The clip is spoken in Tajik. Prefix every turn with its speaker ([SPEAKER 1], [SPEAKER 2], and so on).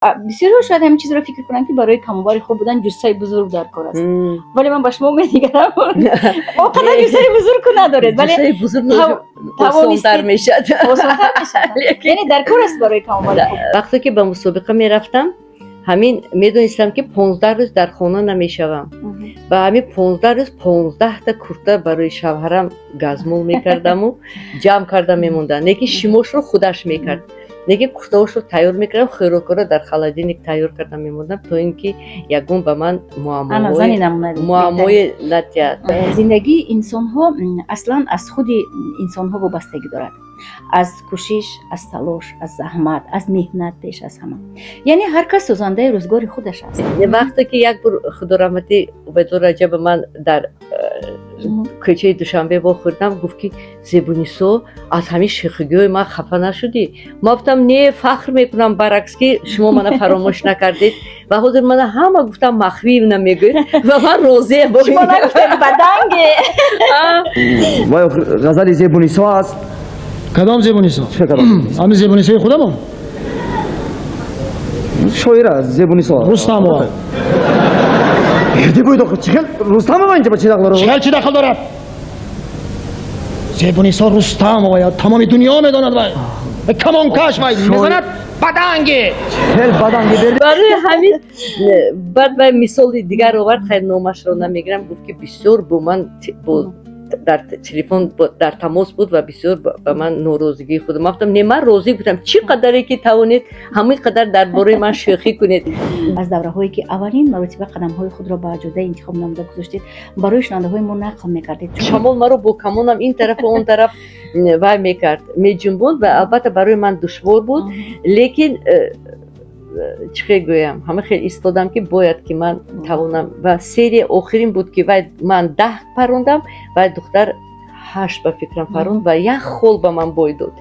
[SPEAKER 1] Бисёриҳо шояд ҳамин чизро фикр кунанд, ки барои камонвари хуб будан ҷуссаи бузург дар кор аст, вале ман ба шумо менигарам, он қадар ҷуссаи бузург надоред, вале
[SPEAKER 2] ҷуссаи бузург осонтар мешавад.
[SPEAKER 1] Осонтар мешавад, яъне дар кор аст барои камонвари хуб.
[SPEAKER 2] Вақте ки ба мусобиқа мерафтам, ҳамин медонистам, ки 15 рӯз дар хона намешавам ва ҳамин 15 рӯз 15-та курта барои шавҳарам газмол мекардаму ҷамъ карда мемондам. Лекин шимошро худаш мекард, лекин куртаҳошро тайёр мекардам, хӯрокҳоро дар холодильник тайёр карда мемондам, то ин ки ягон ба ман муаммое натиҳад.
[SPEAKER 1] Зиндагии инсонҳо аслан аз худи инсонҳо вобастагӣ дорад, аз кӯшиш, аз талош, аз заҳмат, аз меҳнат пеш аз ҳама. Яъне ҳар кас созандаи рӯзгори худаш аст.
[SPEAKER 2] Вақте ки як бор, худо раҳматӣ, Убайдулло Раҷаба, ман дар кӯчаи Душанбе вохӯрдам, гуфт, ки «Зебунисо, аз ҳамин шӯхигиҳои ман хафа нашудӣ?» Ман гуфтам: «Не, фахр мекунам, баръакс, ки шумо мана фаромӯш накардед ва ҳозир мана ҳама гуфтам Махвиевна мегӯед ва ман розиям.»
[SPEAKER 1] Шумо нагуфтед баданге?
[SPEAKER 3] Вай ғазали Зебунисо аст.
[SPEAKER 4] Кадом Зебунисо? Ҳамин Зебунисои худамон?
[SPEAKER 3] Шоира Зебунисо.
[SPEAKER 4] Рустамова.
[SPEAKER 3] Берди буйд, чӣ хел Рустамова инҷа ба чӣ дахл дорад?
[SPEAKER 4] Чӣ хел чӣ дахл дорад? Зебунисо Рустамова я тамоми дунё медонад. Вай камонкаш, вай мезанад баданги.
[SPEAKER 3] Хел баданги?
[SPEAKER 2] Барои ҳамин баъд вай мисоли дигар овард, хайр, номашро намегирам, гуфт, ки бисёр бо ман бо дар телефон дар тамос буд ва бисёр ба ман норозигии худ. Ман гуфтам: «Не, ман розӣ будам, чӣ қадаре ки тавонед, ҳамин қадар дар бораи ман шӯхӣ кунед.»
[SPEAKER 1] Аз давраҳое, ки аввалин маротиба қадамҳои худро ба ҷодаи интихоб намуда гузоштед, барои шунавандаҳои мо нақл мекардед.
[SPEAKER 2] Шамол маро бо камонам ин тарафу он тараф вай мекард, меҷунбонд ва албатта барои ман душвор буд, лекин чӣ хел гӯям, ҳама хел истодам, ки бояд ки ман тавонам. Ва серия охирин буд, ки вай ман 10 парондам, вай духтар ҳашт, ба фикрам, паронд ва як хол ба ман бой дод.